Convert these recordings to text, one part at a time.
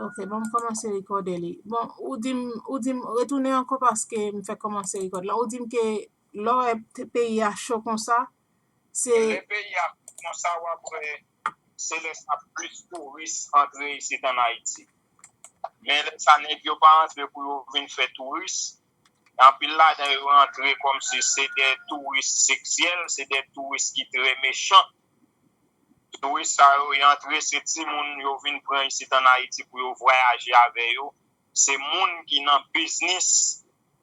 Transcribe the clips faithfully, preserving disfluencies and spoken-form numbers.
Ok, bon, m kòmanse rekòde li. Bon, ou di m, ou di m, retounen ankò paske m fèk kòmanse rekòd la. Ou di m ke lè w wè t- peyi a cho konsa, se Lè peyi a konsa, w ap wè, se lè sa plis touris antre isit ann Ayiti. Men lè sa, nèg yo pa antre pou yo vin fè touris. Anpil ladan yo antre kòmsi se de touris seksyèl, se de touris ki trè mechan. Touris sa yo, yo antre, se timoun yo vin pran isit ann Ayiti pou yo vwayaje avè yo. Se moun ki nan biznis,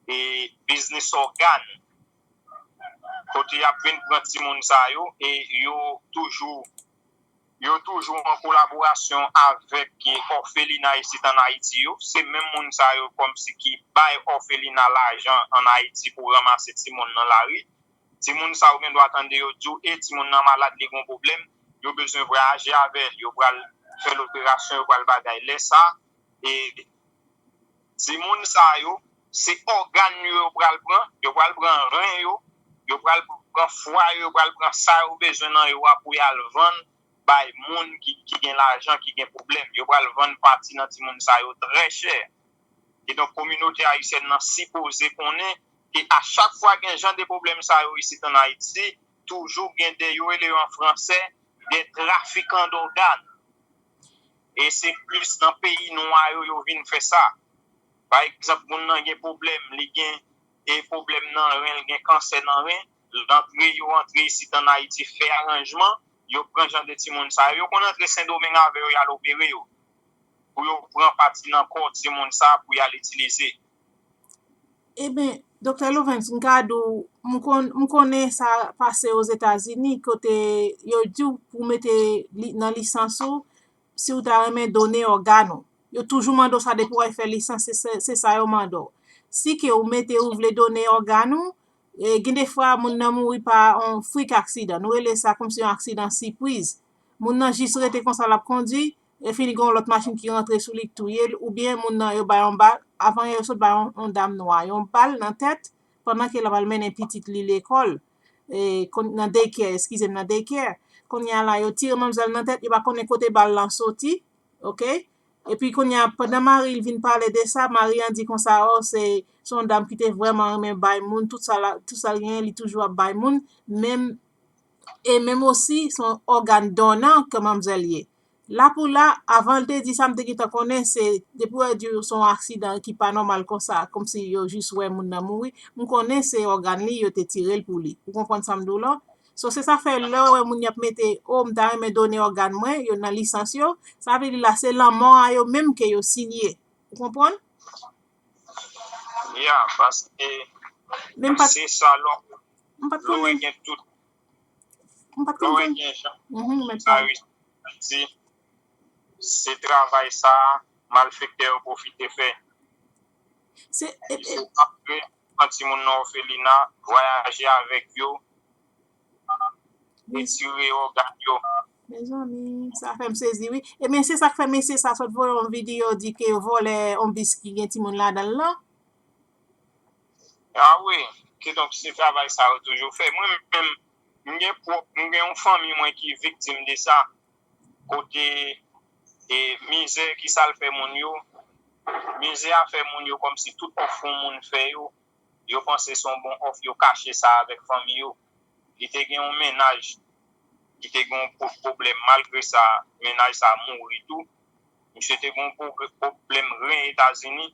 e biznis ògàn. Kote y ap vin pran timoun sa yo, e yo toujou, yo toujou an kolaborasyon avèk òfelina isit ann Ayiti yo. Se menm moun sa yo kòmsi ki bay òfelina lajan ann Ayiti pou ranmase timoun nan lari. Timoun sa yo gen dwa tande yo di w, e timoun nan malad, li gen yon pwoblèm, yo bezwen vwayaje avè l, yo pral fè loperasyon, yo pral bagay. Lè sa, e timoun sa yo, se ògàn yo yo pral pran, yo pral pran ren yo, yo pral pran fwa yo, yo pral pran sa yo bezwen nan yo a pou y al vann bay moun ki, ki gen lajan, ki gen pwoblèm. Yo pral vann pati nan timoun sa yo trè chè. Kidonk, kominote ayisyèn nan sipoze konnen ke a chak fwa gen jan de pwoblèm sa yo isit ann Ayiti, toujou gen de, yo rele yo an fransè, de trafikan dògàn. E se plis nan peyi nwa yo, yo vin fè sa. Pa egzanp, moun nan gen pwoblèm, li gen e pwoblèm nan ren, li gen kansè nan ren, l antre, yo antre isit ann Ayiti, fè aranjman, yo pran jan de timoun sa yo, yo konn antre Sendomeng avè yo, y al opere yo. Pou yo pran pati nan kò timoun sa pou y al itilize. Eben, Doktè Louvens, m ka di w, m konn, m konnen sa pase Ozetazini, kote yo di w pou w mete li, nan lisans ou, si w ta renmen done ògàn ou. Yo toujou mande w sa depi w al fè lisans, se, se, se sa yo mande w. Si ke w mete ou vle done ògàn ou, e, gen de fwa moun nan mouri pa yon frik aksidan. Nou rele sa kòmsi yon aksidan sipriz. Moun nan jis rete konsa l ap kondui, e fini gen yon lòt machin ki rantre sou li k touye l, oubyen moun nan yo bay yon bal, avan yè yo sot bay yon, yon dam nwa yon bal nan tèt, pandan ke l ap al mennen pitit li lekòl, e, kon- nan daycare, eskize m, nan daycare. Kounye a la, yo tire manmzèl nan tèt, yo pa konnen kote bal lan soti, ok? Epi kounye a, pandan mari l vin pale de sa, mari an di konsa, o, se, se yon dam ki te vrèman renmen bay moun, tout sa la, tout sa l genyen, li toujou ap bay moun, menm, e menm osi, se yon ògàn donan ke manmzèl ye. La pou la, avan l te di sa, m te gentan konnen se, depi w di se yon aksidan ki pa nòmal konsa, kòmsi yo jis wè moun nan mouri, m konnen se ògàn li yo te tire l pou li. Ou konprann sa m di w la? So, se sa fè lè w wè moun y ap mete, o, m ta renmen done ògàn mwen, yo nan lisans yo, sa vle di la, se lanmò a yo menm ke yo sinye. Ou konprann? Ya, paske Men m pa t, se sa, lò, m pa t lò konnen. Gen tout, M pa t lò konn gen jan Mhm, mèt sa pale. Resi, se travay sa malfektè yo pwofite fè. Se, e, Yo e, antre, pran timoun nan òfelina, vwayaje avèk yo, Mezanmi. Retire ògàn yo. Mezanmi, sa fè m sezi, wi. Ebyen, se sa k fè mesye sa sot voye yon videyo di ke yo vòlè yon bis ki gen timoun ladan l lan. A wi, kidonk se travay sa yo toujou fè. Mwen menm, m gen pwòp, m gen yon fanmi mwen ki viktim de sa. Kote, e, mizè ki sa l fè moun yo, mizè a fè moun yo kòmsi tout òf yon moun fè yo, yo panse se yon bon òf, yo kache sa avèk fanmi yo. Li te gen yon mennaj ki te gen yon pwoblèm, malgre sa, mennaj sa mouri tou. Misye te gen yon pwoblèm ren Etazini,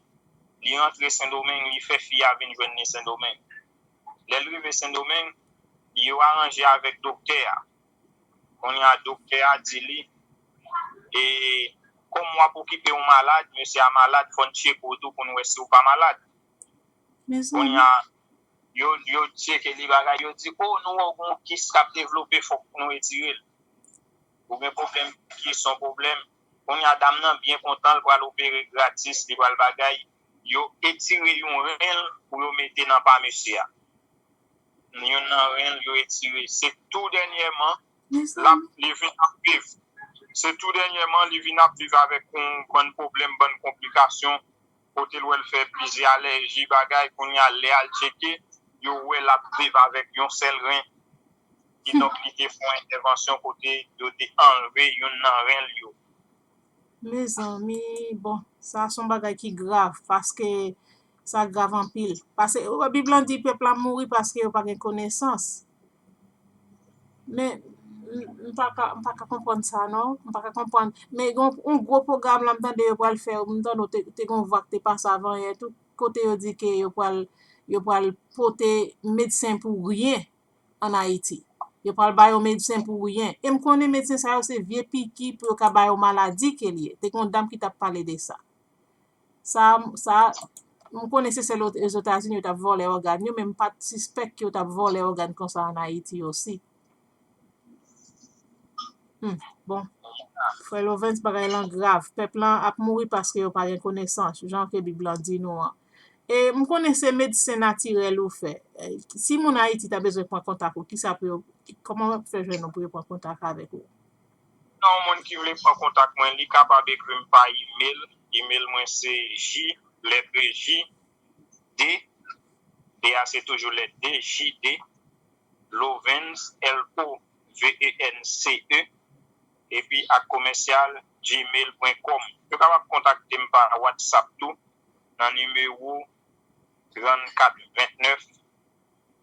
li rantre Sendomeng, li fè fi a vin jwenn li Sendomeng. Lè l rive Sendomeng, yo aranje avèk doktè a. Kounye a, doktè a di li, e, kòm w ap okipe yon malad, mesye a malad, fò n tcheke w tou pou n wè si w pa malad. Kounye a, yo, yo tcheke li bagay, yo di, o, nou wè w gen yon kis k ap devlope, fòk nou retire l. Ou gen pwoblèm kis, yon pwoblèm. Kounye a, dam nan byen kontan, l pral opere gratis, li pral bagay. Yo etire yon ren l pou yo mete nan pa mesye a. Youn nan ren l yo etire. Se tou dènyèman, l ap, li vin ap viv. Se tou dènyèman, li vin ap viv avèk yon bann pwoblèm, bann konplikasyon, kote l wè l fè plizyè alèji, bagay, kounye a, lè al tcheke, yo wè l ap viv avèk yon sèl ren. Kidonk, li te fè yon entèvansyon kote yo te anlve youn nan ren l yo. Mezanmi, bon, sa se yon bagay ki grav, paske sa grav anpil. Paske Bib lan di pèp la mouri paske yo pa gen konesans. Men, m, m pa ka, m pa ka konprann sa, non. M pa ka konprann. Men gen yon gwo pwogram la, m tande yo pral fè, m tande te, te gen yon vwa ki te pase avan yè tou, kote yo di ke yo pral, yo pral pote medsen pou ryen ann Ayiti. Yo pral ba yo medsen pou ryen. E m konnen medsen sa yo se vye piki pou yo ka ba yo maladi ke l ye. Te gen yon dam ki t ap pale de sa. Sa, sa, m konnen se sèl Ozetazini yo t ap vòlè ògàn yo, men m pa t sispèk ke yo t ap vòlè ògàn konsa ann Ayiti osi. Hmm, bon. Frè Lovens, bagay lan grav. Pèp lan ap mouri paske yo pa gen konesans, jan ke Bib lan di nou an. E m konnen se medsen natirèl ou fè. E, si moun Ayiti ta bezwen pran kontak ou, kisa pou yo, kòman w ap fè jwenn ou pou yo pran kontak avèk ou? Nan yon moun ki vle pran kontak mwen, li kapab ekri m pa email. Email mwen se J, lèt J, D, D a se toujou lèt D, J D, Lovens, L O V E N C E, epi ak commercial gmail point com. Yo kapab kontakte m pa WhatsApp tou, nan nimewo trannkat vennèf,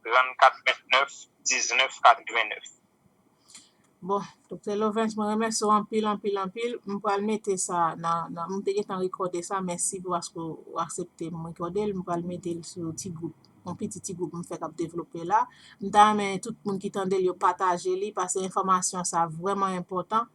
trannkat vennèf, diznèf katrevennnèf. Bon, Doktè Lovens, mwen remèsye w anpil, anpil, anpil. M pral mete sa nan, nan, m te gentan rekòde sa, mèsi pou paske w aksepte m rekòde l. M pral mete l sou ti gwoup, yon piti ti gwoup m fè k ap devlope la. M ta renmen tout moun ki tande l yo pataje li, paske enfòmasyon sa vrèman enpòtan.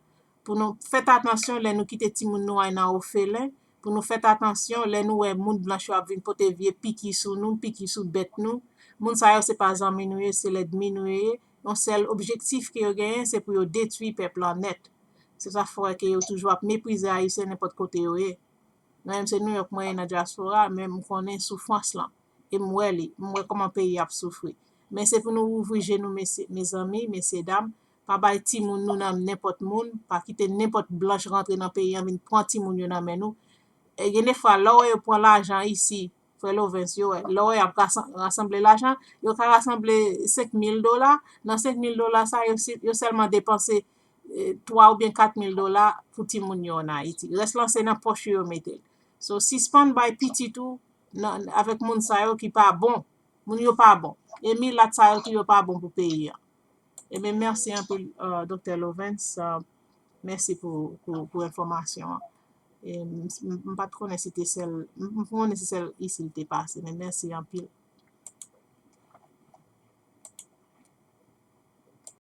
Pou nou fèt atansyon lè nou kite timoun nou al nan ofelen, pou nou fèt atansyon lè nou wè moun blanch yo ap vin pote vye piki sou nou, piki sou bèt nou. Moun sa yo se pa zanmi nou ye, se lènmi nou yo ye. Yon sèl objektif ke yo genyen, se pou yo detwi pèp lan nèt. Se sa fè ke yo toujou ap meprize Ayisyen nenpòt kote yo ye. Mwen menm se Nouyòk mwen ye nan dyaspora, men m konnen soufrans lan. E m wè li, m wè kòman peyi ap soufri. Men se pou nou ouvri je nou, mesye, mezanmi, mesye dam, pa bay timoun nou nan nenpòt moun, pa kite nenpòt blanch rantre nan peyi an vin pran timoun yo nan men nou. E gen de fwa, lè w wè yo pran lajan isi, frè Lovens, yo wè, lè w wè y ap rasan-, rasanble lajan, yo ka rasanble senk mil dola, nan senk mil dola sa, yo, si, yo sèlman depanse eh, twa oubyen kat mil dola pou timoun yo ann Ayiti. Rès lan se nan pòch yo yo mete l. So, sispann bay pitit ou nan, avèk moun sa yo ki pa bon. Moun yo pa bon. E milat sa yo tou yo pa bon pou peyi an. Ebyen, mèsi anpil, eh, Doktè Lovens. Eh, mèsi pou, pou, pou enfòmasyon an. E m, m, m pa t konnen si te sèl, m, m konnen se sèl isi l te pase, men mèsi anpil.